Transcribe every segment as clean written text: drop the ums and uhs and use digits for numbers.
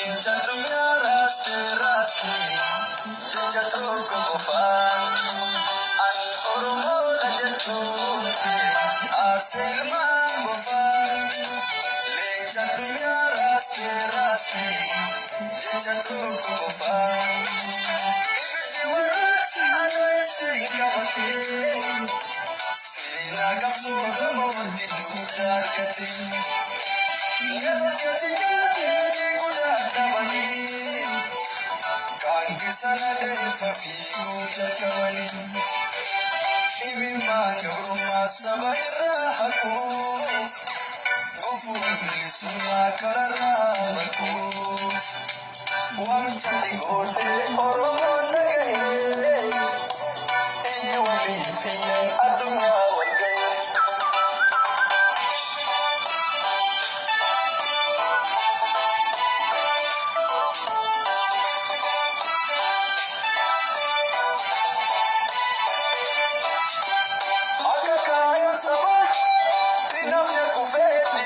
Leenca addunyaa raaste raaste jecha tokko qofaan an Oromoodha jechuun aarsee ilmaan bofaan. Leenca addunyaa raaste raaste jecha tokko qofaan ibiddi warraaqsa dho'eesse hin qabatee seenaa qabsoo Oromootti guddaa argate. Neetorkeetti nyaatee guddaa dhabanii kaan keessa ladeeffa fiiguu jalqabanii. Imimmaan gabrummaa saba irraa haquuf gufuun bilisummaa kararraa maquuf waamicha gootee Oromoon dhagahee iyyi waliif iyyan addunyaa wal gahee. Akka kaayoon sabaa hin hafne kufeetti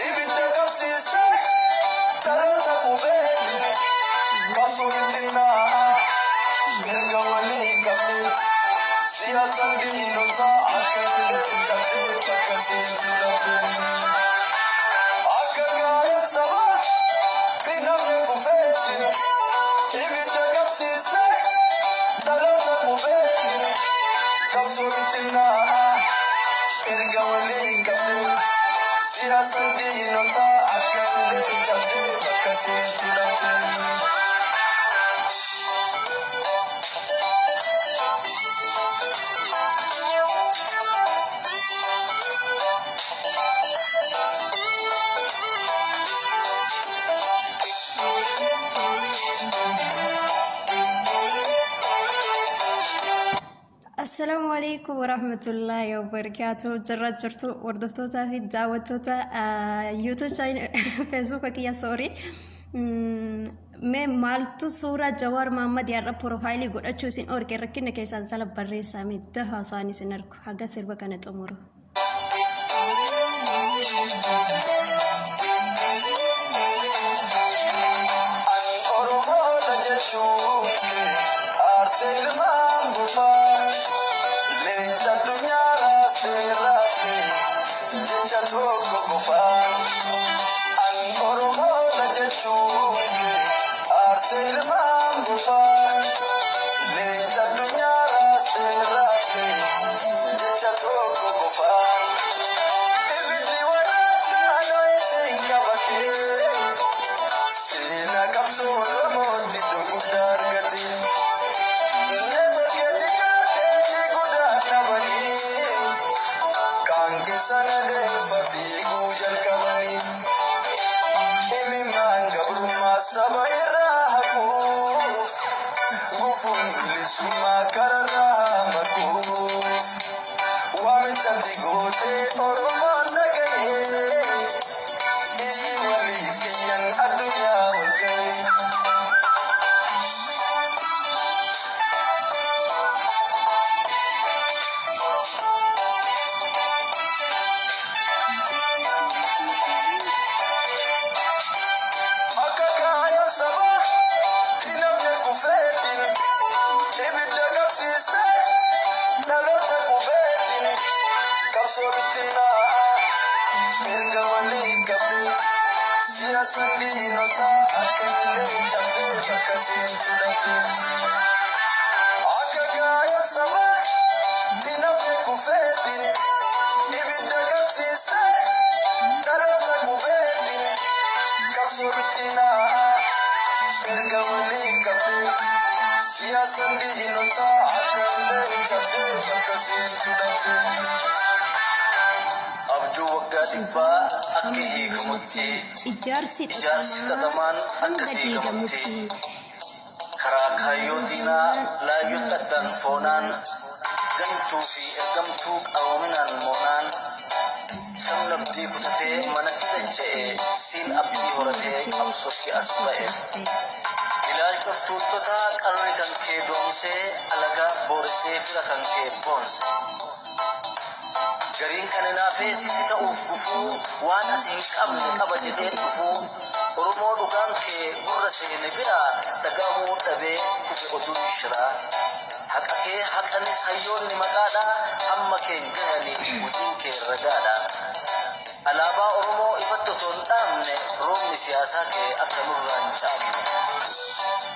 ibidda qabsiiste dhaloota qubeetti qabsoo bittinnaa mirga walii qabde siyaasaan diinotaa akka illee cabdee bakka seentu dhabde. Akka kaayoon sabaa hin hafne kufeetti ibidda qabsiiste dhaloota qubeetti qabsoo bittinnaa mirga walii qabde siyaasaan diinotaa akka illee cabdee bakka seentu dhabde. Assalaamu alaikum warahmatullaahi wabarakaatuh. Jirra jirtu hordoftootaa fi daawwattoota YouTube channel Facebook kiyya, sorry. Mee maaltu suuraa Jawaar Mohammad har'a profile godhachuu isin orke? Rakkina keessaan sala barreessaa mee, dafa isaan isin argu haga sirba kana xumuru. An Oromoodha jechuun kee aarsee ilmaan bofaa. Leenca addunyaa raaste raaste jecha tokko qofaan an Oromoodha jechuun kee aarsee ilmaan bofaa. Leenca addunyaa raaste raaste jecha tokko qofaan ibiddi warraaqsa dho'eesse hin qabatee seenaa qabsoo Oromootti iddoo guddaa argate. Neetorkeetti nyaatee guddaa dhabanii kaan keessa ladeeffa fiiguu jalqabanii. Imimmaan gabrummaa saba irraa haquuf gufuun bilisummaa kararraa maquuf waamicha gootee Oromoon dhagahee iyyi waliif iyyan addunyaa wal gahee. Akka kaayoon sabaa hin hafne kufeetiin ibidda qabsiiste dhaloota qubeetiin qabsoo bittinnaa mirga walii qabde siyaasa diinotaa akka illee cabdee bakka seentu dhabde. Akka kaayoon sabaa hin hafne kufeetiin ibidda qabsiiste dhaloota qubeetiin qabsoo bittinnaa mirga walii qabde siyaasa diinotaa akka illee cabdee bakka seentu dhabde. Abjuu waggaa 100 akka hiikamutti Ijaarsi ijaarsi xaxamaan xaxamaan akka hanga diigamutti diigamutti karaa kaayyoo diinaa laayyootti addaan foonaan gantuu fi ergamtuu qaroominaan moonaan sabni abdii kutatee manatti dacha'e siin abdii horatee qabsootti as ba'e. Ilaalcha of tuultotaa qarri kan kee doomsee alagaa boorisee fira kan kee boonse. Gariin kan hinaafee sitti ta'uuf gufuu waan ati hin qabne qaba jedhee dhufuu Oromoo dhugaan kee Ani biraa dhaga'amuu dhabee kufe oduun shiraa. Haqa kee haqanis hayyoonni maqaadhaa hamma keen gahanii hojiin kee ragaadha. Alaabaa Oromoo ifatti otoo hin dhaabne roobni siyaasaa kee akka nurraa hin caamne.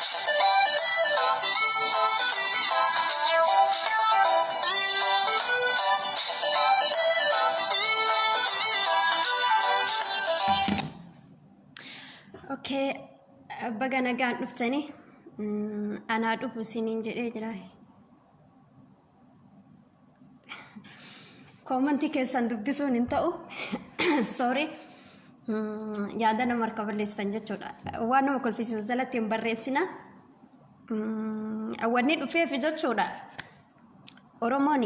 Okay, baga nagaan dhuftanii anaa dhufu isiniin jedhee jira. Koomantii keessan dubbisuun hin ta'u. Sorry. Yaada nama harka balleessitan jechuudha. Waan nama kolfisiisu jalatti hin barreessina. Wanni dhufeef jechuudha. Oromoon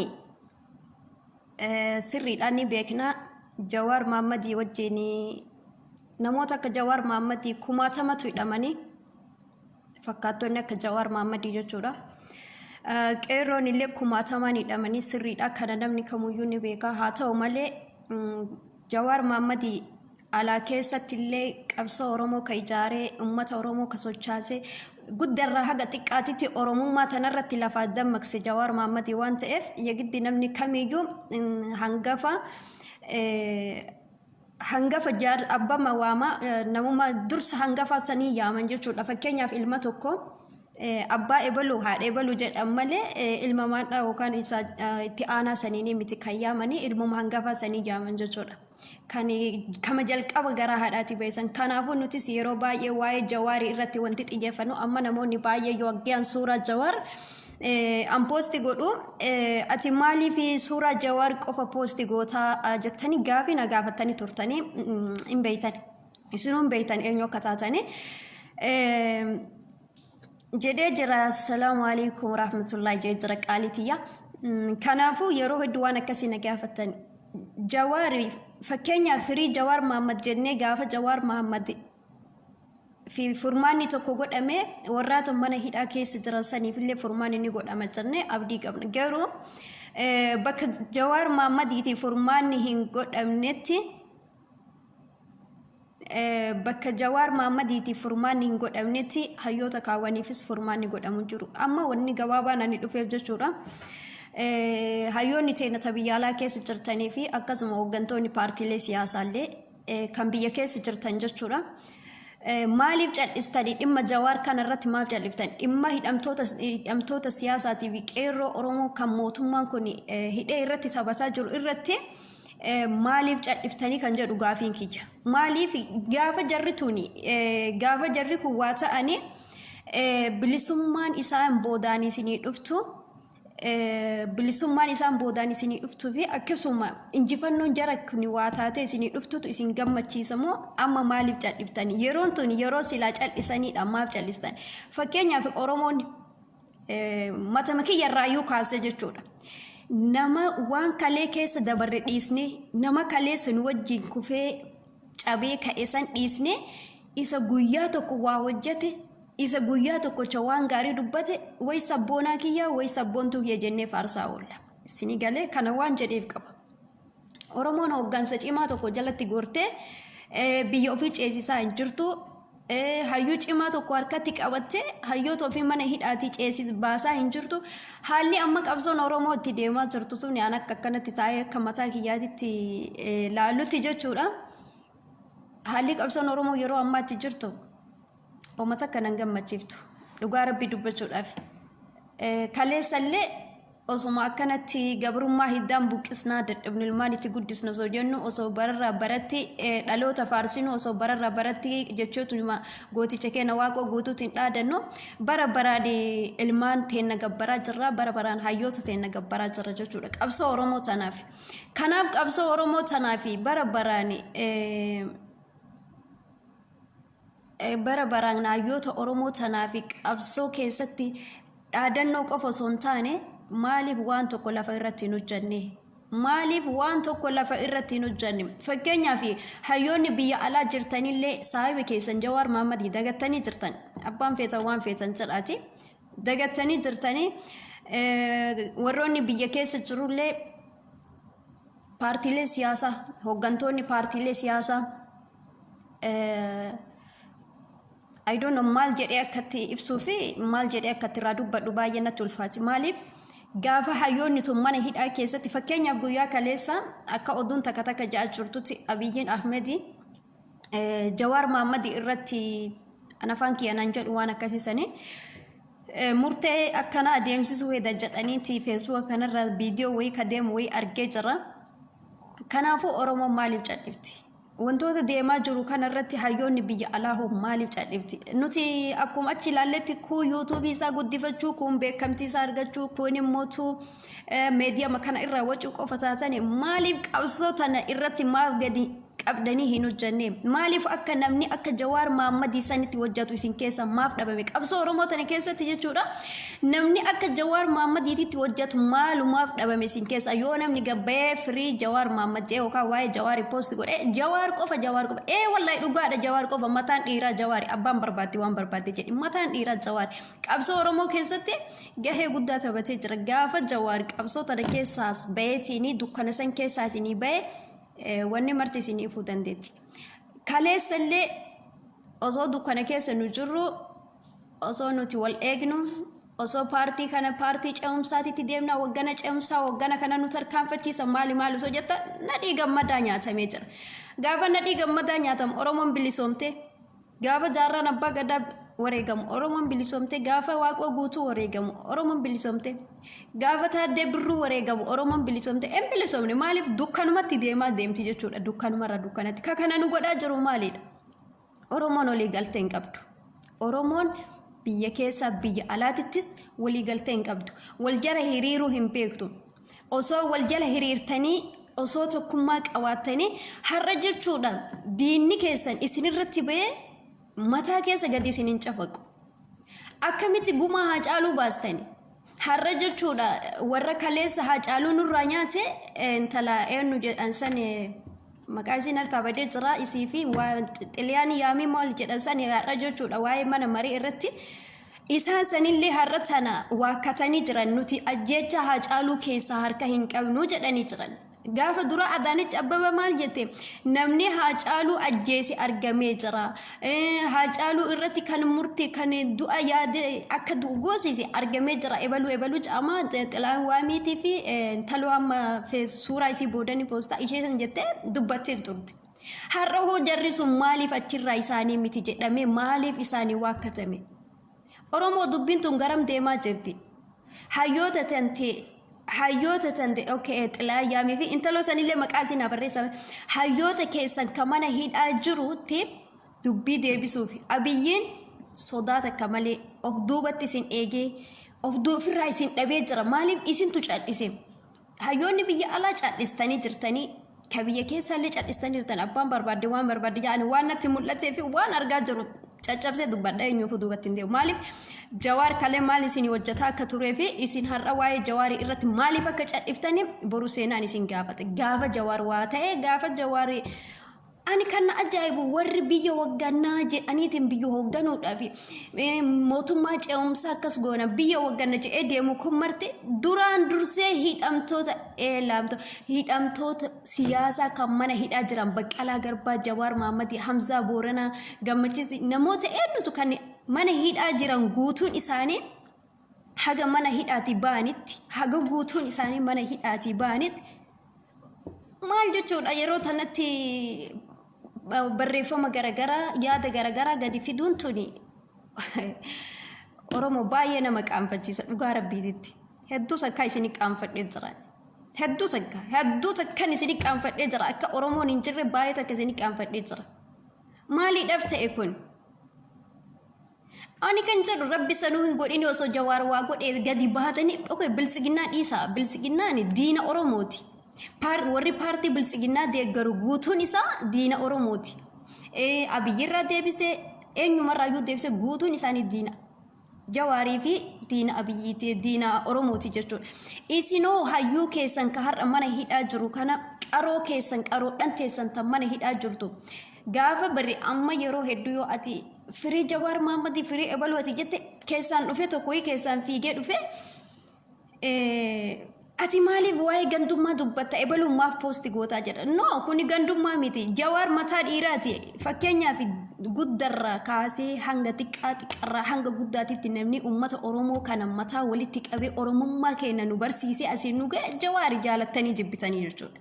sirriidhaan ni beekna. Jawaar Mahammadii wajjin namoota akka Jawaar Mahammadii kumaatamatu hidhamanii fakkaattonni akka Jawaar Mahammadii jechuudha. Qeerroon illee kumaatamaan hidhamanii sirriidha. Kana namni kamuyyuu ni beeka. Haa ta'u malee Jawaar Mahammadii alaa keessatti illee qabsoo Oromoo ka ijaaree uummata Oromoo ka sochaasee guddarraa haga xiqqaatitti Oromummaa tanarratti lafaa dammaqse Jawaar Mahammadii waan ta'eef yagiddi namni kamiyyuu hangafa hangafa jaar abbama waama, namuma dursa hangafaa sanii yaaman jechuudha. Fakkeenyaaf ilma tokko abbaa ebaluu, haadha ebaluu jedhan malee ilma maadhaa yookaan isa itti aanaa sanii miti kan yaamanii, ilmuma hangafaa sanii yaaman jechuudha. Kan kama jalqaba garaa haadhaati beesan. Kanaafuu nutis yeroo baay'ee waa'ee Jawaarii irratti wanti xiyyeeffannu, amma namoonni baay'ee yoo argan suuraa Jawaar an post godhu, "Ati maaliif suuraa Jawaar qofa post gootaa?" jettanii gaafii na gaafattanii turtanii hin beeytan. Isinuu hin beeytan eenyu akka taatanii. Jedhee jira. Assalaamu alaikum warahmatullahi jedhee jira qaalitiyya. Kanaafuu yeroo hedduu waan akkasii na gaafattan. Jawaari fakkeenyaaf firii Jawaar Mahammad jennee gaafa Jawaar Mahammad fi furmaanni tokko godhame warraata mana hidhaa keessa jiran saniif illee furmaanni ni godhama jennee abdii qabna. Garuu bakka Jawaar Mahammadiitii furmaanni hin godhamnetti, bakka Jawaar Mahammadiitiif furmaanni hin godhamnetti hayyoota kaawwaniifis furmaanni godhamu jiru. Amma wanni gabaabaan ani dhufeef jechuudha. Hayyoonni teenya biyya alaa keessa jirtanii fi akkasuma hooggantoonni paartiilee siyaasaallee kan biyya keessa jirtan jechuudha. Maaliif cal'istanii? Dhimma Jawaar kana irratti maaf cal'iftan? Dhimma hidhamtoota siyaasaatii fi qeerroo Oromoo kan mootummaan kun hidhee irratti taphataa jiru irratti maaliif cal'iftanii kan jedhu gaafiin kiyya. Maaliif gaafa jarri tuni, gaafa jarri kun waa ta'anii bilisummaan isaan boodaan isinii dhuftu, bilisummaan isaan boodaan isinii dhuftuu fi akkasuma injifannoon jara kun waa taatee isinii dhuftutu isin gammachiisa moo amma maaliif cal'iftanii? Yeroon tun yeroo silaa cal'isaniidha, maaf cal'istan? Fakkeenyaaf Oromoon matama kiyyarraayyuu kaasee jechuudha. Nama waan kalee keessa dabarre dhiisnee, nama kaleessa nu wajjin kufee cabee ka'e san dhiisnee, isa guyyaa tokko waa hojjete, isa guyyaa tokkocha waan gaarii dubbate, way sabboonaa kiyya, way sabboontuu kiyya jennee faarsaa oolla. Isinii galee? Kana waan jedheef qaba. Oromoon hooggansa cimaa tokko jalatti gortee biyya ofii ceesisaa hin jirtu. Hayyuu cimaa tokko harkatti qabattee hayyoota ofii mana hidhaatii ceesis baasaa hin jirtu. Haalli amma qabsoon Oromoo itti deemaa jirtu tun an akka akkanatti taa'ee akka mataa kiyyaatitti laalutti jechuudha. Haalli qabsoon Oromoo yeroo ammaatti jirtu uummata akka nan gammachiiftu dhugaa Rabbii dubbachuudhaaf. Kaleessallee osuma akkanatti gabrummaa hiddaan buqqisnaa, dadhabnu ilmaan itti guddisna osoo jennu, osoo bararraa baratti dhaloota faarsinu, osoo bararraa baratti jechootuma gooticha keenya Waaqoo Guutuutiin dhaadannu, bara baraan ilmaan teenna gabbaraa jirra, bara baraan hayyoota teenna gabbaraa jirra jechuudha qabsoo Oromoo tanaaf. Kanaaf qabsoo Oromoo tanaaf bara baraan bara baraan hayyoota Oromoo tanaa fi qabsoo keessatti dhaadannoo qofa osoo hin taane maaliif waan tokko lafa irratti hin hojjenne? Maaliif waan tokko lafa irratti hin hojjenne? Fakkeenyaaf hayyoonni biyya alaa jirtanillee saahiba keessan Jawaar Mahammadii dagattanii jirtan. Abbaan feetan waan feetan jedhaati. Dagattanii jirtanii. Warroonni biyya keessa jirullee paartiilee siyaasaa, hooggantoonni paartiilee siyaasaa I don't know maal jedhee akkatti ibsuu fi maal jedhee akkatti irraa dubbadhu baay'ee natti ulfaati. Maaliif gaafa hayyoonni tun mana hidhaa keessatti, fakkeenyaaf guyyaa kaleessa akka oduun takka takka ja'a jirtutti, Abiyyiin Ahmedi Jawaar Mahaammadi irratti, an afaan kiyya nan jedhu, waan akkasiisanii murtee akkana adeemsisuu heda jedhaniiti Feesbuuka kanarra viidiyoo wayii ka deemu wayii argee jira. Kanaafuu Oromoon maaliif cadhifti? Wantoota deemaa jiru kanarratti hayyoonni biyya alaa hoo maaliif cadhifti? Nuti akkuma achi ilaalletti kun yuutuubii isaa guddifachuu, kun beekamtii isaa argachuu, kun immootu meediyaa kana irraa wacuu qofa taatanii, maaliif qabsoo tana irratti maaf gadi qabdanii hin hojjenne? Maaliif akka namni akka Jawaar Mahammadii sanitti hojjetu isin keessa maaf dhabame? Qabsoo Oromoo tana keessatti jechuudha. Namni akka Jawaar Mahammadiititti hojjetu maalumaaf dhabame isin keessa? Yoo namni gabbayee "Free Jawaar Mahammad" jee yookaan waa'ee Jawaarii post godhee, Jawaar qofa, Jawaar qofa. Ee wallahi, dhugaadha, Jawaar qofa. Mataan dhiiraa Jawaari. Abbaan barbaadde waan barbaadde jedhi, mataan dhiiraa Jawaari. Qabsoo Oromoo keessatti gahee guddaa taphatee jira. Gaafa Jawaar qabsoo tana keessaas baheetiini dukkana san keessaas ni bahe, wanni marti isin ifuu dandeetti. Kaleessa illee osoo dukkana keessa nu jirru, osoo nuti wal eegnu, osoo paartii kana paartii ce'umsaatitti deemna, waggana ce'umsaa waggana kana nu tarkaanfachiisa, maali maali osoo jetta, Nadhii Gammadaa nyaatamee jira. Gaafa Nadhii Gammadaa nyaatamu Oromoon bilisoomte. Gaafa Jaarraan Abbaa Gadaa wareegamu Oromoon bilisoomte. Gaafa Waaqoo Guutuu wareegamu Oromoon bilisoomte. Gaafa Taaddee Birruu wareegamu Oromoon bilisoomte. Hin bilisoomne. Maaliif dukkanumatti deemaa deemti jechuudha? Dukkanumarra dukkanatti. Ka kana nu godhaa jiru maalidha? Oromoon walii galtee hin qabdu. Oromoon biyya keessaa biyya alaatittis walii galtee hin qabdu. Wal jala hiriiruu hin beektu. Osoo wal jala hiriirtanii, osoo tokkummaa qabaattanii, har'a jechuudha diinni keessan isinirratti ba'ee mataa keessa gadi isin hin cafaqu. Akkamitti gumaa Haacaaluu baastani? Har'a jechuudha warra kaleessa Haacaaluu nurraa nyaate, intala eenyu jedhan san, maqaa isiin harkaa badee jira, isii fi Xiliyaan yaamii maal jedhan san, har'a jechuudha waa'ee mana marii irratti isaan sanillee har'a tana waakkatanii jiran, nuti ajjeecha Haacaaluu keessaa harka hin qabnu jedhanii jiran. Gaafa dura Adaanech Abbaba maal jette? Namni Haacaaluu ajjeese argamee jira. Haacaaluu irratti kan murte, kan du'a yaade akka du'u goosise argamee jira. Ebaluu ebaluu caamaa Xilaan Waamiitii fi intaloo amma suuraa isii boodanii poostaa ishee san jettee dubbattee turte. Har'a hoo jarri sun maaliif achirraa isaanii miti jedhamee, maaliif isaanii waakkatame? Oromoo, dubbiin tun garam deemaa jirti? Hayyoota tante, hayyoota tante, okay, Xilaa Yaamii fi intaloo sanillee maqaa isin haa barreessame. Hayyoota keessan ka mana hidhaa jirutti dubbii deebisuuf Abiyyiin sodaa takka malee of duubatti isin eegee of ofirraa isin dhabee jira. Maaliif isintu cal'ise? Hayyoonni biyya alaa cal'istanii jirtanii, ka biyya keessaallee cal'istanii jirtan. Abbaan barbaadde waan barbaadde jedhani, waan natti mul'atee fi waan argaa jiru caccabsee dubbadha, eenyuufuu duubatti hin deemu. Maaliif Jawaar kalee maal isin hojjetaa akka turee fi isin har'a waa'ee Jawaarii irratti maaliif akka cal'iftanii, boru seenaan isin gaafata. Gaafa Jawaar waa ta'e, gaafa Jawaarii, ani kan na ajaa'ibu warri biyya hoggannaa jedhaniitiin biyya hoogganuudhaaf mootummaa ce'umsaa akkas goona, biyya hoogganna jedhee deemu kun marti duraan dursee hidhamtoota eelaamto hidhamtoota siyaasaa kan mana hidhaa jiran, Baqqalaa Garbaa, Jawaar Mahammadii, Hamzaa Booranaa, Gammachiisi, namoota eenyutu kan mana hidhaa jiran guutuun isaanii haga mana hidhaatii ba'anitti, haga guutuun isaanii mana hidhaatii ba'anitti, maal jechuudha, yeroo tanatti barreeffama garaagaraa, yaada garaagaraa gadi fiduun tuni Oromoo baay'ee nama qaanfachiisa. Dhugaa rabbiititti hedduu takka isin qaanfadhee jiran, hedduu takka, hedduu takkan isin qaanfadhee jira. Akka Oromoon hin jirre baay'ee takka isin qaanfadhee jira. Maaliidhaaf ta'e kun? Ani kan jedhu, rabbi sanuu hin godhini, osoo Jawaar waa godhee gadi baatanii, okay, Biltsiginnaa dhiisaa. Biltsiginnaan diina Oromooti. Warri paartii Biltsiginnaa deeggaru guutuun isaa diina Oromooti. Abiyyirraa deebisee, eenyumarraayyuu deebisee, guutuun isaanii diina Jawaarii fi diina Abiyyiiti, diina Oromooti jechuudha. Isinoo hayyuu keessan ka har'a mana hidhaa jiru kana, qaroo keessan, qaroodhan teessan tan mana hidhaa jirtu. Gaafa bari amma yeroo hedduu yoo ati "Free Jawaar Mahammadii, free ebaluu" ati jette, keessaan dhufe tokko keessaan fiigee dhufe, "Ati maaliif waa'ee gandummaa dubbatta? Ebaluun maaf post gootaa?" jedha. No, kuni gandummaa miti. Jawaar mataa dhiiraati. Fakkeenyaaf Guddarraa kaasee hanga xiqqaa, xiqqarraa hanga guddaatitti namni uummata Oromoo kana mataa walitti qabee Oromummaa keenya nu barsiisee asiin nu ga'e Jawaari, jaalattanii jibbitanii jechuudha.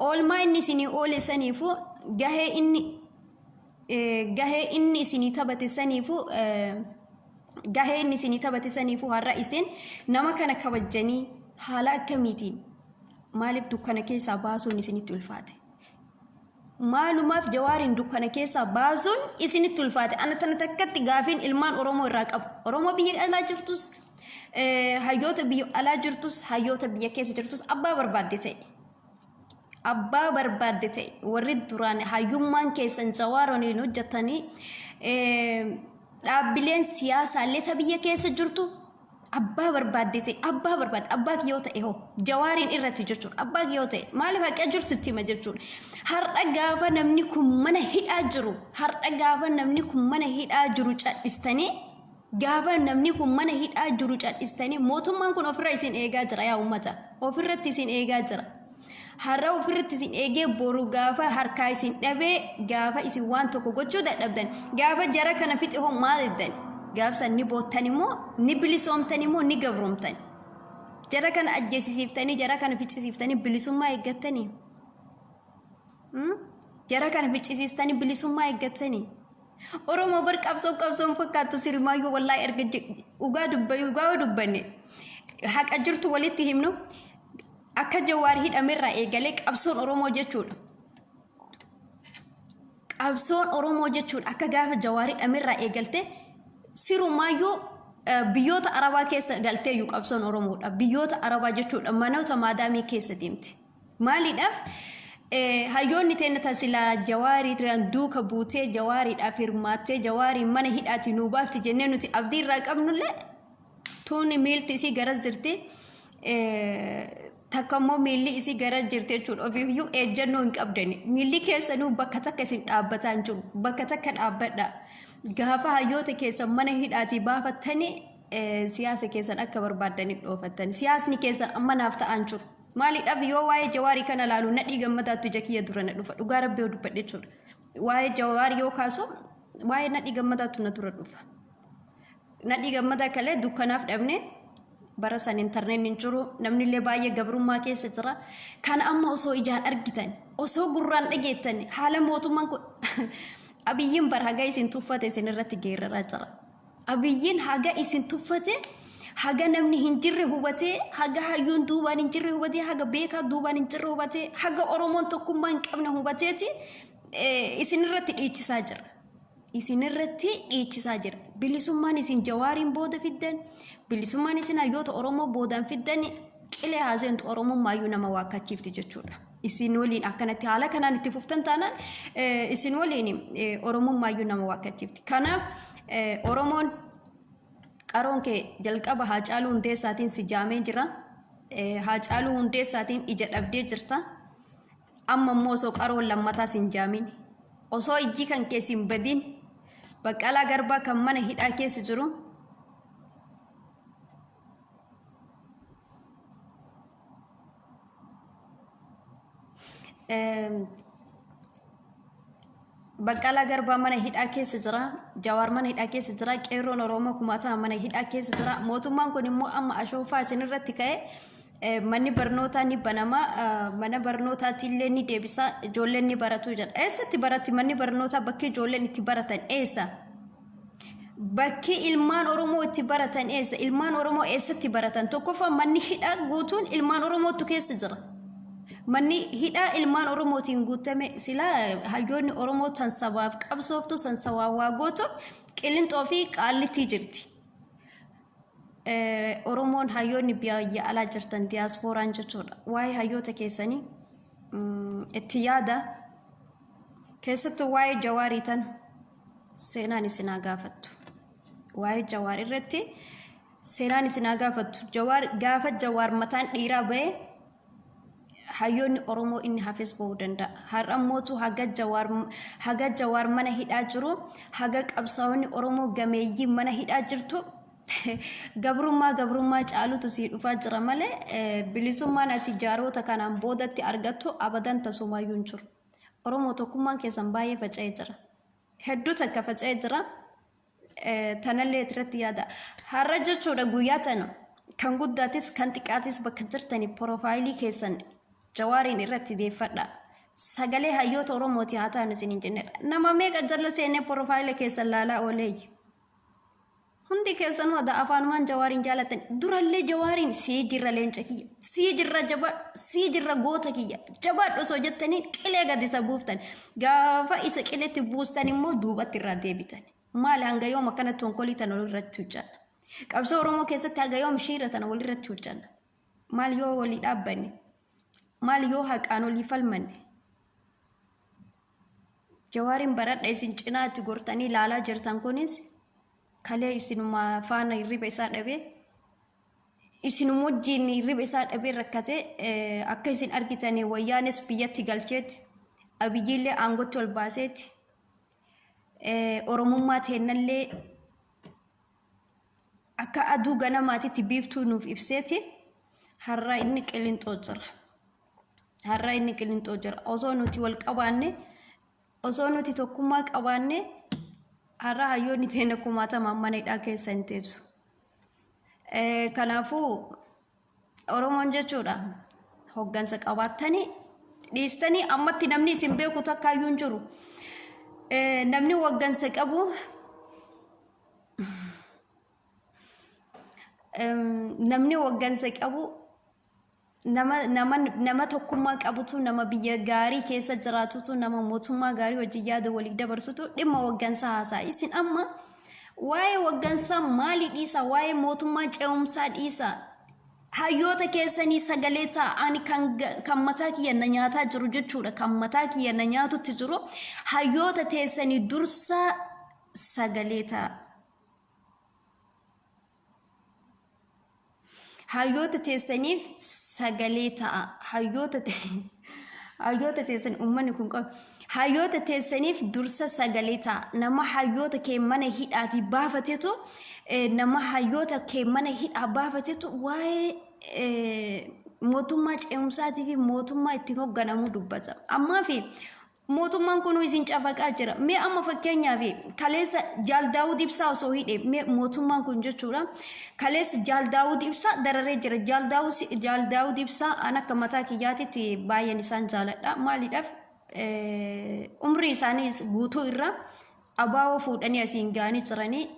Oolmaa inni isinii oole saniifuu, gahee inni isinii taphate saniifuu, gahee inni isinii taphate saniifuu har'a isin nama kana kabajjanii haala akkamiitiin maaliif dukkana keessaa baasuun isinitti ulfaate? Maalumaaf Jawaariin dukkana keessaa baasuun isinitti ulfaate? Ana tana takkatti gaafiin ilmaan Oromoo irraa qabu. Oromoo biyya alaa jirtus, hayyoota biyya alaa jirtus, hayyoota biyya keessa jirtus, abbaa barbaadde ta'e. Abbaa barbaadde ta'e, warri duraan hayyummaan keessan Jawaaroniin hojjetanii, dhaabbileen siyaasaallee ta biyya keessa jirtu, abbaa barbaadde ta'e, abbaa barbaadde, abbaa kiyyoo ta'e hoo Jawaariin irratti jechuudha. Abbaa kiyyoo ta'e maaliif haqa jirtu itti hima jechuudha. Har'a gaafa namni kun mana hidhaa jiru, har'a gaafa namni kun mana hidhaa jiru cadhistanii, gaafa namni kun mana hidhaa jiru cadhistanii, mootummaan kun ofirra isin eegaa jira. Yaa uummata, ofirratti isin eegaa jira. Har'a ofirratti isin eegee, boru gaafa harkaa isin dhabee, gaafa isin waan tokko gochuu dadhabdan, gaafa jara kana fixe hoo maal eddan? Gaafsan ni boottan immoo, ni bilisoomtan immoo, ni gabroomtan. Jara kana ajjeesisiiftanii, jara kana ficcisiiftanii bilisummaa eeggattanii? Jara kana ficcisiistanii bilisummaa eeggattanii? Oromoo bar qabsoo qabsoon fakkaattu sirimaayyuu. Wallaahi, erga dhugaa dhugaa dubbanne, haqa jirtu walitti himnu, akka Jawaar hidhamerraa eegalee qabsoon Oromoo jechuudha. Qabsoon Oromoo jechuudha akka gaafa Jawaar hidhamerraa eegalte sirumaayyuu biyyoota Arabaa keessa galteeyyuu qabsoon Oromoodha. Biyyoota Arabaa jechuudha manoota maadaamii keessa deemte. Maaliidhaaf? Hayyoonni teenya tasilaa Jawaariidhaan duuka buutee, Jawaariidhaaf hirmaattee, Jawaariin mana hidhaati nuu baafti jennee nuti abdii irraa qabnullee, tuuni miilti isii gara jirti. Takka immoo miilli isii gara jirti jechuudha. Ofiifiyyuu ejjennoo hin qabdani. Miilli keessanuu bakka takka isin dhaabbataa hin jiru. Bakka takka dhaabbadha. Gaafa hayyoota keessan mana hidhaatii baafattanii, siyaasa keessan akka barbaaddanii dhoofattan. Siyaasni keessan amma naaf ta'an jiru. Maaliidhaaf? Yoo waa'ee Jawaarii kana laalu Nadhii Gammadaattu ija kiyya dura na dhufa. Dhugaa Rabbii yoo dubbadhe jechuudha. Waa'ee Jawaarii yoo kaasu waa'ee Nadhii Gammadaattu na dura dhufa. Nadhii Gammadaa kalee dukkanaaf dhabne. Bara san intarneetni hin jiru, namni illee baay'ee gabrummaa keessa jira. Kana amma osoo ijaan argitan, osoo gurraan dhageettan, haala mootummaan kun, Abiyyiin bar haga isin tuffate isin irratti geeraraa jira. Abiyyiin haga isin tuffate, haga namni hin jirre hubatee, haga hayyuun duubaan hin jirre hubatee, haga beekaa duubaan hin jirre hubatee, haga Oromoon tokkummaa hin qabne hubateeti isin irratti dhiichisaa jira. Isin irratti dhiichisaa jira. Bilisummaan isin Jawaariin booda fiddan, bilisummaan isin hayyoota Oromoo boodaan fiddan, qilee haaseentu Oromummaayyuu nama waakkachiifti jechuudha. Isin waliin akkanatti haala kanaan itti fuftan taanaan, isin waliin Oromummaayyuu nama waakkachiifti. Kanaaf Oromoon qaroon kee jalqaba Haacaaluu Hundeessaatiin si jaamee jira. Haacaaluu Hundeessaatiin ija dhabdee jirta. Amma immoo osoo qaroon lammataa sin jaamin, osoo ijji kan kee sin badin, Baqqalaa Garbaa kan mana hidhaa keessa jiru, Baqqalaa Garbaa mana hidhaa keessa jira. Jawaar mana hidhaa keessa jira. Qeerroon Oromoo kumaatama mana hidhaa keessa jira. Mootummaan kun immoo amma ashoofaa isin irratti ka'e, manni barnootaa ni banama. Mana barnootaatti illee ni deebisa. Ijoolleen ni baratu jedha. Eessatti baratti manni barnootaa? Bakki ijoolleen itti baratan eessa? Bakki ilmaan Oromoo itti baratan eessa? Ilmaan Oromoo eessatti baratan? Tokkoffaa, manni hidhaa guutuun ilmaan Oromootu keessa jira. Manni hidhaa ilmaan Oromootiin guutame. Silaa hayyoonni Oromoo tan sabaaf qabsooftu, tan sabaaf waa gootu, Qilinxoo fi Qaallittii jirti. Oromoon hayyoonni biyya alaa jirtan, diyaaspooraan jechuudha. Waa'ee hayyoota keessanii itti yaada. Keessattuu waa'ee Jawaarii tan seenaan isin haa gaafattu. Waa'ee Jawaar irratti seenaan isin haa gaafattu. Jawaar, gaafa Jawaar mataan dhiiraa ba'e, hayyoonni Oromoo inni hafes ba'uu danda'a. Har'a mootu haga Jawaar mana hidhaa jiru, haga qabsaa'onni Oromoo gameeyyii mana hidhaa jirtu, gabrummaa gabrummaa caalutu sii dhufaa jira malee, bilisummaan ati jaaroota kanaan boodatti argattu abadan tasumaayyuu hin jiru. Oromoo, tokkummaan keessan baay'ee faca'ee jira. Hedduu takka faca'ee jira. Tanallee irratti yaada. Har'a jechuudha guyyaa tana kan guddaatis kan xiqqaatis bakka jirtani porofaayilii keessan Jawaariin irratti deeffadha. Sagalee hayyoota Oromooti haa ta'an isiniin jenneera. Nama meeqa jala seenee porofaayila keessan laalaa ooleeyyu. Hundi keessanuu ada afaanumaan Jawaariin jaalatan. Durallee Jawaariin sii jirra leenca kiyya, sii jirra jabaadhu, sii jirra goota kiyya, jabaadhu osoo jettanii qilee gadi isa buuftan. Gaafa isa qiletti buustan immoo duubatti irraa deebitan. Maali hanga yoom akkanatti tonkolii tana walirratti hojjanna? Qabsoo Oromoo keessatti haga yoom shiira tana walirratti hojjanna? Maal yoo walii dhaabbanne? Maal yoo haqaan walii falmanne? Jawaariin baradha isin cinaatti gortanii ilaalaa jirtan kunis kalee isinuma faana hirriba isaa dhabee isinuma wajjin hirriba isaa dhabee rakkate akka isin argitanii wayyaanes biyyatti galcheeti Abiyyiillee aangotti ol baaseeti Oromummaa teennallee akka aduu ganamaatitti biiftuu nuuf ibseeti har'a inni qilinxoo jira. Har'a inni qilinxoo jira. Osoo nuti wal qabaanne, osoo nuti tokkummaa qabaanne har'a hayyoonni teenya kumaatamaan mana hidhaa keessa hin teessu. Kanaafuu Oromoon jechuudha hoggansa qabaattanii dhiistanii ammatti namni isin beeku takkaayyuu hin jiru. Namni hoggansa qabu namni hoggansa qabu nama nama nama tokkummaa qabutu nama biyya gaarii keessa jiraatutu nama mootummaa gaarii hojii yaada walii dabarsutu dhimma hoggansaa haasa'a. Isin amma waa'ee hoggansaa maalii dhiisa? Waa'ee mootummaa ce'umsaa dhiisa? Hayyoota keessanii sagalee ta'a. Ani kan kan mataa kiyya na nyaataa jiru jechuudha. Kan mataa kiyya na nyaatutti jiru hayyoota teessanii dursa sagalee ta'a. Hayyoota teessaniif sagalee ta'a. Hayyoota hayyoota teessan uummanni kun qabu. Hayyoota teessaniif dursa sagalee ta'a. Nama hayyoota kee mana hidhaatii baafatetu nama hayyoota kee mana hidhaa baafatetu waa'ee mootummaa ce'umsaatii fi mootummaa ittiin hoogganamuu dubbata. Ammaa fi Mootummaan kunuu isin cafaqaa jira. Mee amma fakkeenyaaf kaleessa Jaal Daawud Ibsaa osoo hidhe mee mootummaan kun jechuudha. Kaleessa Jaal Daawud Ibsaa dararee jira. Jaal Daawud Jaal Daawud Ibsaa an akka mataa kiyyaatitti baay'een isaan jaaladha. Maaliidhaaf umrii isaanii guutuu irra abaawoo fuudhanii asiin ga'anii jiranii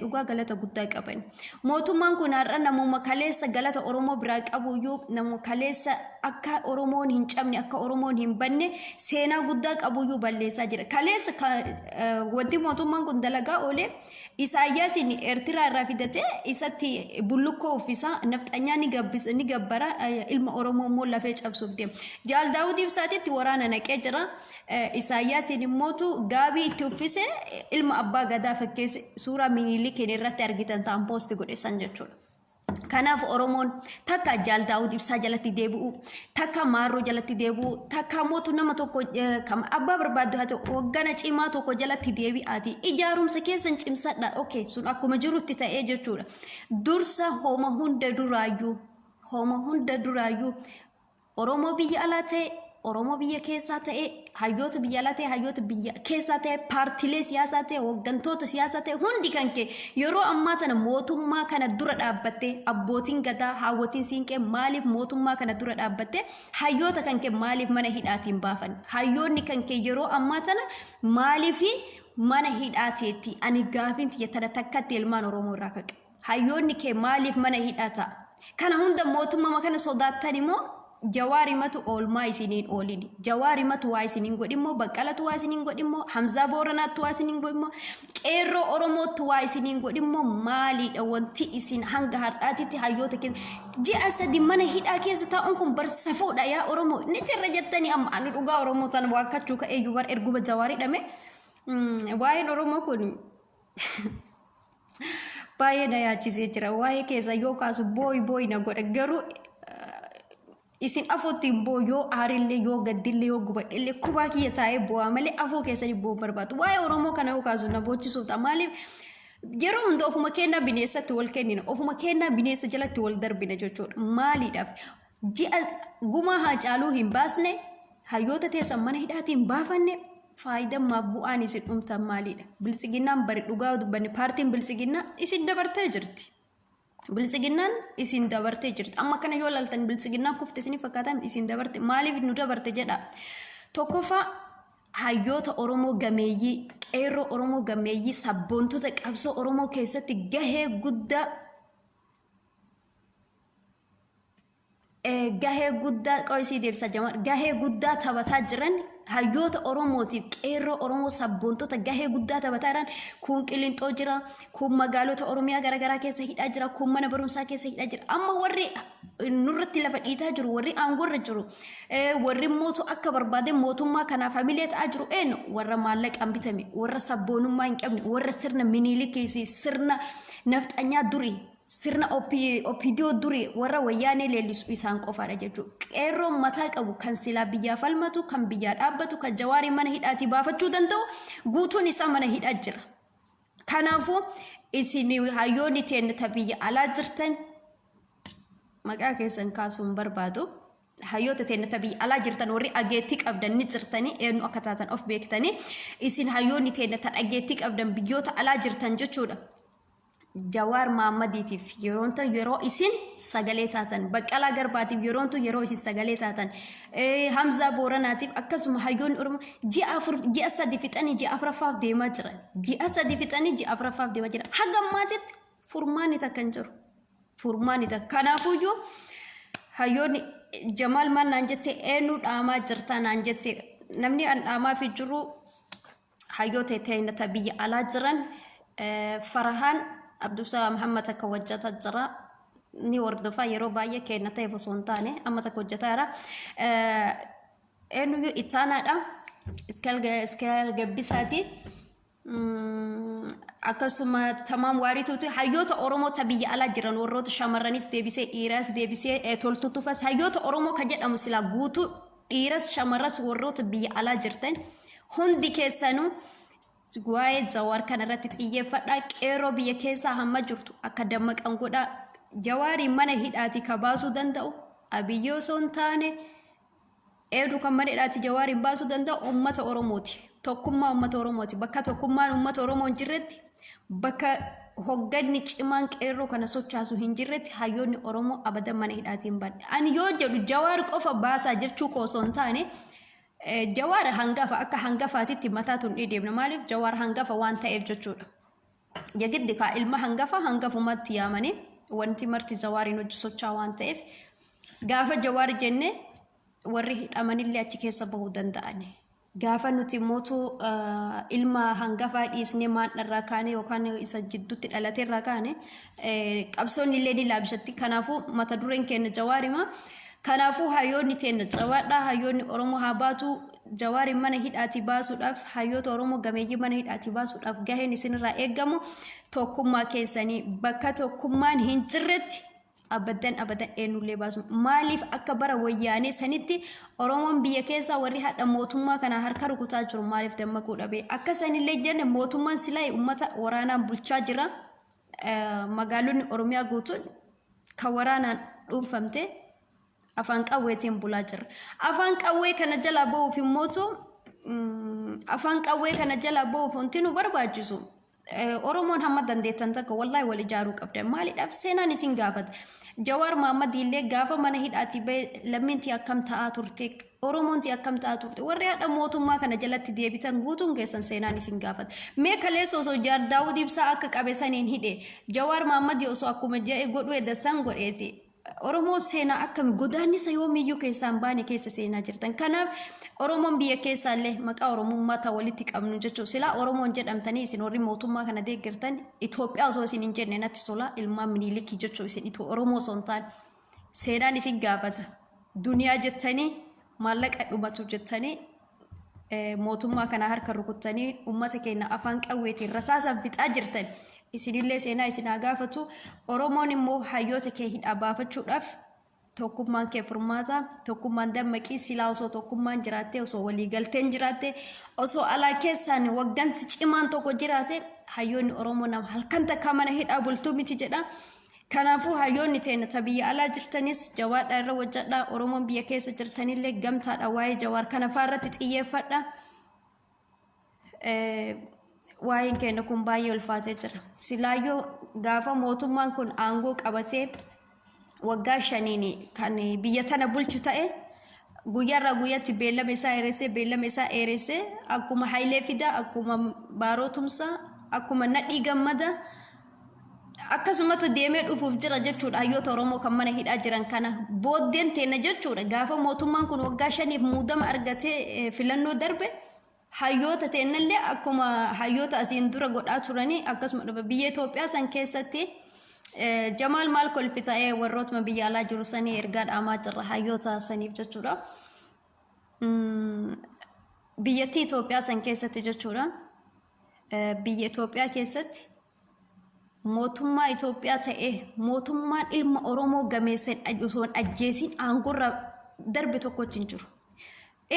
dhugaa galata guddaa qaban. Mootummaan kun har'a namuma kaleessa galata Oromoo biraa qabu iyyuu namuma kaleessa akka Oromoon hin cabne akka Oromoon hin banne seenaa guddaa qabu iyyuu balleessaa jira. Kaleessa wanti mootummaan kun dalagaa oole Isaayyaasiin Eertiraa irraa fidatee isatti bullukkoo uffisaa nafxanyaa ni gabbisa ni gabbara ilma Oromoo immoo lafee cabsuuf deema. Jaal Daawud Ibsaatitti waraana naqee jira. Isaayyaasiin immootu gaabii itti uffise ilma abbaa gadaa fakkeesse suuraa Minilikiin irratti argitan ta'an poosti godhe san jechuudha. Kanaaf Oromoon takka Jaal Daawud Ibsaa jalatti deebi'u, takka Maarroo jalatti deebi'u, takka mootu nama tokko kan abbaa barbaaddu haa ta'u hoggana cimaa tokko jalatti deebi'aati. Ijaarumsa keessan cimsadha. Okay, sun akkuma jirutti ta'ee jechuudha. Dursa homa hunda duraayyuu, homa hunda duraayyuu Oromoo biyya alaa ta'e, Oromoo biyya keessaa ta'e, hayyoota biyya alaa ta'e, hayyoota biyya keessaa ta'e, paartiilee siyaasaa ta'e, hooggantoota siyaasaa ta'e hundi kan kee yeroo ammaa tana mootummaa kana dura dhaabbattee abbootiin gadaa, haawwotiin siinqee maaliif mootummaa kana dura dhaabbattee hayyoota kan kee maaliif mana hidhaatiin baafan? Hayyoonni kan kee yeroo ammaa tana maaliif mana hidhaa teetti? Ani gaafiin tiyya tana takkatti ilmaan Oromoo irraa kaqa. Hayyoonni kee maaliif mana hidhaa ta'a? Kana hunda mootummama kana sodaattani moo Jawaarimatu oolmaa isiniin oolini? Jawaarimatu waa isiniin godhin moo Baqqalatu waa isiniin godhin moo Hamzaa Booranaattu waa isiniin godhin moo Qeerroo Oromoottu waa isiniin godhin moo maaliidha wanti isin hanga har'aatitti hayyoota keessa ji'a sadi mana hidhaa keessa taa'uun kun bar safuudha yaa Oromoo ni jirra jettanii amma ani dhugaa Oromoo tana waakkachuu ka'eeyyuu bar erguma Jawaar hidhame waa'een Oromoo kun baay'ee na yaachisee jira. Waa'ee keessa yoo kaasu booyi booyi na godha. Garuu isin afootti hin boo'u yoo aarillee yoo gaddillee yoo gubadhillee kubaa kiyya taa'ee boo'aa malee afoo keessanii boo'u barbaadu. Waa'ee Oromoo kana yoo kaasu na boochisuuf ta'a. Maaliif yeroo hunda ofuma kennaa bineensatti wal kennina. Ofuma kennaa bineensa jalatti wal darbina jechuudha. Maaliidhaaf? Ji'a gumaa Haacaaluu hin baasne hayyoota teessan mana hidhaatiin baafanne. Faayidammaaf bu'aan isin dhumtan maalidha? Biltsiginnaan bari dhugaa dubbanne paartiin biltsiginnaa isin dabartee jirti. Biltsiginnaan isin dabartee jirti. Amma kana yoo ilaaltan biltsiginnaan kufte isin fakkaataa isin dabarte maaliif nu dabarte jedha. Tokkoffaa hayyoota Oromoo gameeyyii, qeerroo Oromoo gameeyyii, sabboontota qabsoo Oromoo keessatti gahee guddaa gahee guddaa qo'isii deebisa jamaal gahee guddaa taphataa jiran hayyoota Oromootiif qeerroo Oromoo sabboontota gahee guddaa taphataa jiran kun Qilinxoo jira kun magaalota Oromiyaa garaagaraa keessa hidhaa jira kun mana barumsaa keessa hidhaa jira amma warri nurratti lafa dhiitaa jiru warri aangoorra jiru warri mootu akka barbaade mootummaa kanaaf hamilee ta'aa jiru eenyu warra maallaqaan bitame warra sabboonummaa hin qabne warra sirna miniilikii fi sirna nafxanyaa durii sirna OPDO durii warra wayyaanee leellisu isaan qofaadha jechuudha. Qeerroon mataa qabu kan silaa biyyaa falmatu, kan biyyaa dhaabbatu, kan jawaarii mana hidhaatii baafachuu danda'u guutuun isaa mana hidhaa jira. Kanaafuu isin hayyoonni teenna ta biyya alaa jirtan maqaa keessan kaasuu hin barbaadu. Hayyoota teenna ta biyya alaa jirtan warri dhageettii qabdan ni jirtanii eenyu akka taatan of beektanii isin hayyoonni teenna ta dhageettii qabdan biyyoota alaa jirtan jechuudha. Jawaar Mahaammadiitiif yeroon tun yeroo isin sagalee taatan Baqqalaa Garbaatiif yeroon tun yeroo isin sagalee taatan Hamzaa Booranaatiif akkasuma hayyoonni Oromoo ji'a afur ji'a sadi fixanii ji'a afuraffaaf deemaa jiran ji'a sadi fixanii ji'a afuraffaaf deemaa jiran haga ammaatitti furmaanni takka hin jiru furmaanni takka kanaafuyyuu hayyoonni Jamaal maal naan jette eenyu dhaamaa jirta naan jette namni an dhaamaa fi jiru hayyoota teenya ta biyya alaa jiran Farahaan Abdulsalaam hamma takka hojjata jira. Ni hordofa yeroo baay'ee kenna ta'eef osoo hin taane amma takka hojjetaa jira. Eenyuyyuu Itaanaadha. Iskaal Gabbisaati. Akkasuma tamaam waarituutu hayyoota Oromoo ta biyya alaa jiran warroota shamarranis deebisee dhiiraas deebisee toltutufas hayyoota Oromoo ka jedhamu silaa guutuu dhiiras shamarras warroota biyya alaa jirtan hundi keessanuu waa'ee Jawaar kana irratti xiyyeeffadhaa qeerroo biyya keessaa hamma jirtu akka dammaqan godhaa Jawaarii mana hidhaati ka baasuu danda'u Abiyyi osoo hin taane eenyu kan mana hidhaati Jawaariin baasuu danda'u uummata Oromooti. Tokkummaa uummata Oromooti. Bakka tokkummaan uummata Oromoo hin jirretti bakka hogganni cimaan qeerroo kana sochaasu hin jirretti hayyoonni Oromoo abadan mana hidhaatii hin baane. Ani yoo jedhu Jawaar qofa baasaa jechuu koo osoo hin taane Jawaar hangafa akka hangafaatitti mataa tun deemna. Maaliif Jawaar hangafa waan ta'eef jechuudha. Yagiddi kaa ilma hangafa hangafumatti yaamanii wanti marti Jawaariin hojii sochaa waan ta'eef gaafa Jawaar jenne warri hidhamanillee achi keessa bahuu danda'ani. Gaafa nuti mootuu ilma hangafaa dhiisnee maandharraa kaane yookaan isa jidduutti dhalateerraa kaane qabsoonni illee ni laamshatti. Kanaafuu mata dureen keenya Jawaarima. Kanaafuu hayyoonni teenya jabaadhaa hayyoonni Oromoo haa baatu Jawaariin mana hidhaatii baasuudhaaf hayyoota Oromoo gameeyyii mana hidhaatii baasuudhaaf gaheen isinirraa eegamu tokkummaa keessanii bakka tokkummaan hin jirretti abadan abadan eenyullee baasu maaliif akka bara wayyaanee sanitti Oromoon biyya keessaa warri hadha mootummaa kana harka rukutaa jiru maaliif dammaquu dhabe akka sanillee jenne mootummaan silaa uummata waraanaan bulchaa jira magaalonni Oromiyaa guutuun kan waraanaan dhuunfamte afaan qawweetiin bulaa jirra. Afaan qawwee kana jalaa ba'uuf immootu afaan qawwee kana jalaa ba'uuf wanti nu barbaachisu Oromoon hamma dandeettan takka wallaahi wal ijaaruu qabda. Maaliidhaaf seenaan isin gaafata. Jawaar Mahaammad illee gaafa mana hidhaatii ba'e lammiinti akkam ta'aa turte Oromoon ti akkam ta'aa turte warri haadha mootummaa kana jalatti deebitan guutuun keessan seenaan isin gaafata. Mee kaleessa osoo Jaar Daawud Ibsaa akka qabe saniin hidhe Jawaar Mahaammad osoo akkuma jedhe godhu edda san godheeti. Oromoon seenaa akkami godaannisa yoomiyyuu keessaa hin baane keessa seenaa jirtan. Kanaaf Oromoon biyya keessaallee maqaa Oromummaa ta'u walitti qabnu jechuudha. Silaa Oromoon jedhamtanii isin warri mootummaa kana deeggartan Itoophiyaa osoo isin hin jenne natti tola ilmaan miniilikii jechuudha isin itoo Oromoo osoo hin taane seenaan isin gaafata. Duniyaa jettanii maallaqa dhumatu jettanii mootummaa kana harka rukuttanii uummata keenya afaan qawweetiin rasaasaan fixaa jirtan isinillee seenaa isin haa gaafatu. Oromoon immoo hayyoota kee hidhaa baafachuudhaaf tokkummaan kee furmaata tokkummaan dammaqii silaa osoo tokkummaan jiraatte osoo waliigalteen jiraatte osoo alaa keessaan waggansi cimaan tokko jiraate hayyoonni Oromoo nama halkan takkaa mana hidhaa bultuu miti jedha. Kanaafuu hayyoonni teenya ta biyya alaa jirtanis jawaadhaa irra hojjedhaa Oromoon biyya keessa jirtanillee gamtaadha waa'ee jawaar kana fa'aa irratti xiyyeeffadha. Waa'een keenya kun baay'ee ulfaatee jira. Silaayyoo gaafa mootummaan kun aangoo qabatee waggaa shaniin kan biyya tana bulchu ta'e, guyyaarraa guyyatti beellama isaa dheeressee, beellama isaa dheeressee, akkuma Hayilee Fidaa, akkuma Baaroo Tumsaa, akkuma Nadhii Gammada akkasumatu deemee dhufuuf jira jechuudha. Hayyoota Oromoo kan mana hidhaa jiran kana booddeen teenna jechuudha. Gaafa mootummaan kun waggaa 5f muudama argatee filannoo darbe, hayyoota teennallee akkuma hayyoota asiin dura godhaa turanii akkasuma dhufa. Biyya Itoophiyaa san keessatti Jamaal maal kolfi ta'ee warrootuma biyya alaa jiru sanii ergaa dhaamaa jirra hayyoota saniif jechuudha. Biyyattii Itoophiyaa san keessatti jechuudha. Biyya Itoophiyaa keessatti mootummaa Itoophiyaa ta'ee mootummaan ilma Oromoo gameessa osoo hin ajjeesiin aangorra darbe tokkochi hin jiru.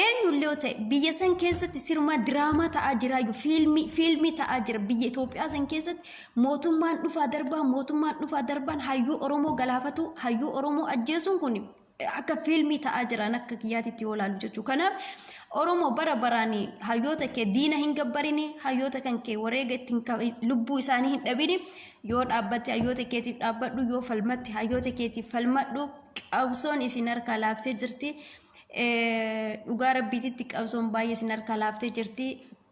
Eenyullee yoo ta'e biyya san keessatti sirma diraamaa ta'aa jiraayyuu, fiilmii ta'aa jira. Biyya Itoophiyaa san keessatti mootummaan dhufaa darbaa, mootummaan dhufaa darbaan hayyuu Oromoo galaafatu, hayyuu Oromoo ajjeesuun kun akka fiilmii ta'aa jiran akka kiyyaatitti yoo ilaalu jechuudha. Kanaaf Oromoo bara baraan hayyoota kee diina hin gabbarini, hayyoota kan kee wareega ittiin lubbuu isaanii hin dhabini. Yoo dhaabbatte hayyoota keetiif dhaabbadhu, yoo falmatte hayyoota keetiif falmadhu. Qabsoon isin harkaa laaftee jirti. Dhugaa rabbiititti qabsoon baay'ee isin harkaa laaftee jirti.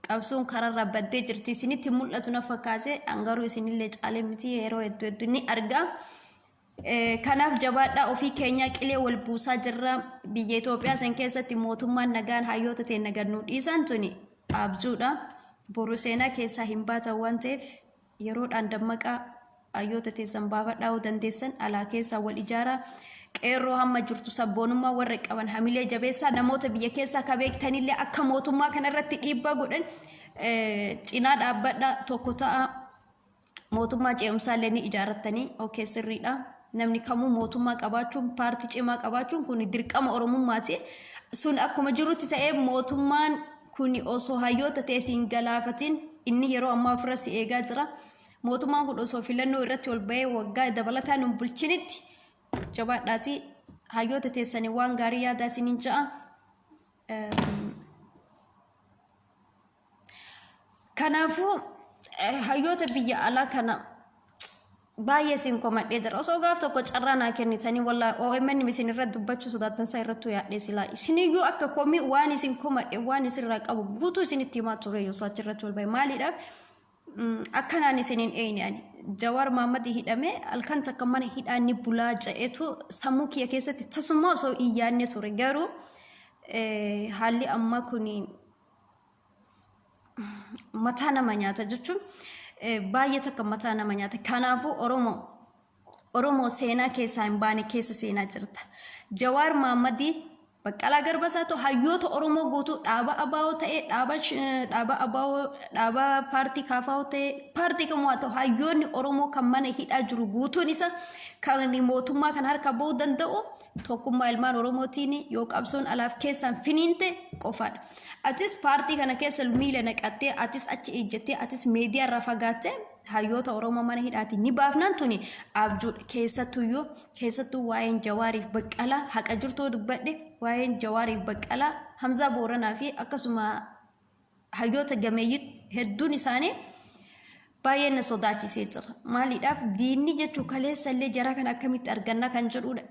Qabsoon kararraa baddee jirti. Isinitti mul'atu na fakkaate, hangaruu isinillee caalee miti, yeroo hedduu hedduu ni arga. Kanaaf jabaadhaa, ofii keenyaa qilee wal buusaa jirra. Biyya Itoophiyaa san keessatti mootummaan nagaan hayyoota ta'e gad nuu dhiisan tuni abjuudha. Boru seenaa keessaa hin baatan waan ta'eef yeroodhaan dammaqaa, hayyoota teessan baafadhaa, yoo dandeessan alaa keessaa wal ijaaraa. Qeerroo hamma jirtu sabboonummaa warra qaban hamilee jabeessaa, namoota biyya keessaa ka beektanillee akka mootummaa kanarratti dhiibbaa godhan cinaa dhaabbadhaa, tokko ta'a. Mootummaa ce'umsaa illee ni ijaarrattanii, okay, sirriidha. Namni kamuu mootummaa qabaachuun, paartii cimaa qabaachuun kun dirqama Oromummaati. Sun akkuma jirutti ta'ee, mootummaan kun osoo hayyoota ta'e siin galaafatiin, inni yeroo ammaa ofirra si eegaa jira. Mootummaan kun osoo filannoo irratti ol bahee waggaa dabalataan hin bulchinitti jabaadhaati hayyoota teessanii waan gaarii yaadaa isiniin ja'a. Kanaafuu hayyoota biyya alaa kana baay'ee isin komadhee jira. Osoo gaaf tokko carraa naa kennitanii, wallaahi OMN isin irratti dubbachuu sodaattan isaa irrattuu yaadhee silaa isiniyyuu akka komii waan isin komadhe, waan isinirraa qabu guutuu isinitti himaa ture yoo achirratti ol bahe. Maaliidhaaf akkanaan isin hin eeyne? Ani Jawaar Maammadii hidhamee halkan takka mana hidhaa ni bulaa ja'eetu sammuu kiyya keessatti tasuma osoo hin yaadne ture. Garuu haalli ammaa kun mataa nama nyaata jechuun baay'ee takka mataa nama nyaata. Kanaafuu Oromoo seenaa keessaa hin baane keessa seenaa jirta. Jawaar Maammadii, Baqqalaa Garbasaa ta'u, hayyoota Oromoo guutuu, dhaaba ABO ta'e, dhaaba ABO, dhaaba paartii KFO ta'e, paartii kamuu haa ta'u, hayyoonni Oromoo kan mana hidhaa jiru guutuun isa kan mootummaa kan harka ba'uu danda'u tokkummaa ilmaan Oromootiin yoo qabsoon alaaf keessaan finiinte qofaadha. Atis paartii kana keessa miila naqattee, atis achi ejjettee, atis meediyaa irraa fagaattee hayyoota Oromoo mana hidhaatiin ni baafnaan tuni abjuudha. Keessattuyyuu keessattuu waa'een Jawaariif Baqqalaa, haqa jirtuu dubbadhe, waa'een Jawaariif Baqqalaa, Hamzaa Booranaa fi akkasuma hayyoota gameeyyii hedduun isaanii baay'ee na sodaachisee jira. Maaliidhaaf diinni jechuun kaleessa illee jara kana akkamitti arganna kan jedhudha.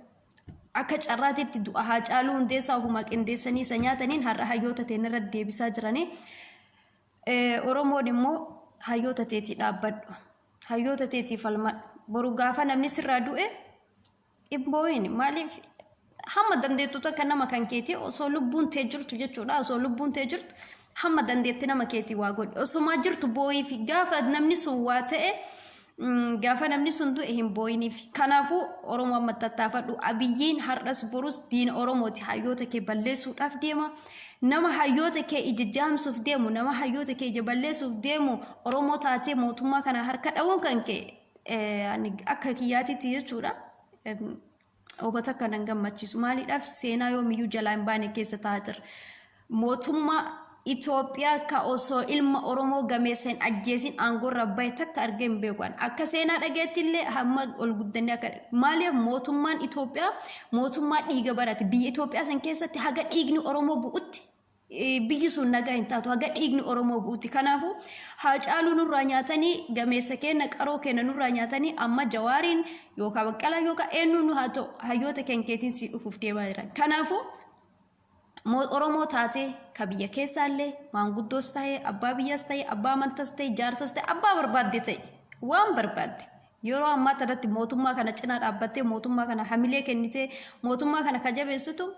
Akka carraatitti du'a Haacaaluu Hundeessaa ofuma qindeessanii isa nyaataniin har'a hayyoota teenyarra deebisaa jiranii. Oromoon immoo hayyoota teetii dhaabbadhu. Hayyoota teetii falmadhu. Boru gaafa namni sirraa du'e hin boo'in. Maaliif hamma dandeettu takka nama kan keetii osoo lubbuun tee jirtu jechuudha. Osoo lubbuun tee jirtu hamma dandeetti nama keetii waa godhi. Osumaa jirtu boo'iifi, gaafa namni sun waa ta'e, gaafa namni sun du'e hin boo'iniif. Kanaafuu Oromoo amma tattaafadhu. Abiyyiin har'as borus diina Oromooti. Hayyoota kee balleessuudhaaf deema. Nama hayyoota kee ija jaamsuuf deemu, nama hayyoota kee ija balleessuuf deemu, Oromoo taatee mootummaa kana harka dha'uun kan kee akka kiyyaatitti jechuudha. Oba takka nan gammachiisu. Maaliidhaaf seenaa yoomiyyuu jalaa hin baane keessa taa'aa jira. Mootummaa Itoophiyaa ka osoo ilma Oromoo gameessa hin ajjeesin aangoorra bahe takka argee hin beeku. Akka seenaa dhageetti illee hamma ol guddannee akka maaliif mootummaan Itoophiyaa mootummaa dhiiga barate. Biyya Itoophiyaa san keessatti haga dhiigni Oromoo bu'utti Biyyi sun nagaa hin taatu haga dhiigni Oromoo bu'utti. Kanaafuu Haacaaluu nurraa nyaatanii, gameessa keenya, qaroo keenya nurraa nyaatanii, amma Jawaariin yookaan Baqqalaa yookaan eenyuun nu haa ta'u hayyoota keenya keetiin sii dhufuuf deemaa jiran. Kanaafuu Oromoo taatee ka biyya keessaallee maanguddoos ta'e, abbaa biyyaas ta'e, abbaa amantaas ta'e, jaarsas ta'e, abbaa barbaadde ta'e, waan barbaadde yeroo ammaa tanatti mootummaa kana cinaa dhaabbattee, mootummaa kana hamilee kennitee, mootummaa kana ka jabeessitu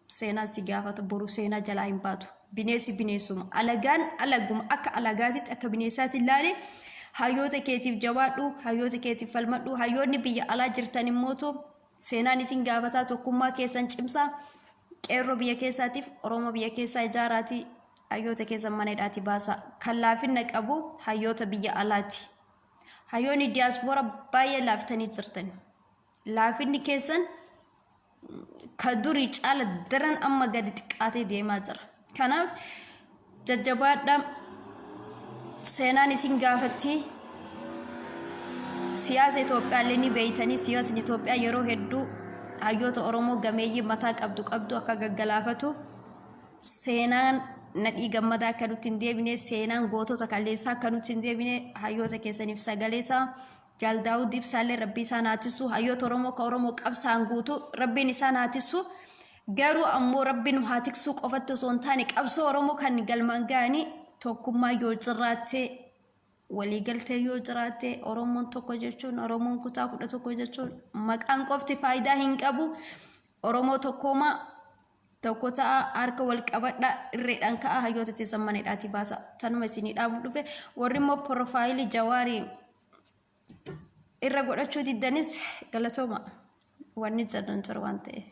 seenaan si gaafata. Boru seenaa jalaa hin baatu. Bineensi bineensuma, alagaan alaguma, akka alagaatitti akka bineensaatti ilaale. Hayyoota keetiif jabaadhu, hayyoota keetiif falmadhu. Hayyoonni biyya alaa jirtan immootu seenaan isin gaafataa. Tokkummaa keessan cimsaa, qeerroo biyya keessaatiif Oromoo biyya keessaa ijaaraatii hayyoota keessan mana hidhaatii baasaa. Kan laafinna qabu hayyoota biyya alaati. Hayyoonni diyaaspoora baay'ee laaftanii jirtan. Laafinni keessan ka durii caala daran amma gadi xiqqaatee deemaa jira. Kanaaf jajjabaadhaa, seenaan isin gaafatti. Siyaasa Itoophiyaa illee ni beeytanii, siyaasni Itoophiyaa yeroo hedduu hayyoota Oromoo gameeyyii mataa qabdu qabdu akka gaggalaafatu. Seenaan Nadhii Gammadaa akka nutti hin deebine, seenaan gootota kaleessaa akka nutti hin deebine, hayyoota keessaniif sagalee ta'a. Jaal Daawud Ibsaallee Rabbii isaan haa tissu. Hayyoota Oromoo ka Oromoo qabsaan guutuu Rabbiin isaan haa tissu. Garuu ammoo Rabbi nu haa tiksuu qofatti osoo hin taane, qabsoo Oromoo kan galmaan ga'anii tokkummaa yoo jiraatte, waliigaltee yoo jiraatte, Oromoon tokko jechuun, Oromoon kutaa 11 jechuun maqaan qofti faayidaa hin qabu. Oromoo tokkoomaa, tokko ta'a, harka wal qabadha, irreedhaan ka'a, hayyoota teessan mana hidhaatii baasa. Tanuma isinii dhaabu dhufe. Warri immoo profaayilii Jawaarii irra godhachuu diddanis galatooma, wanni jedhan jiru waan ta'eef.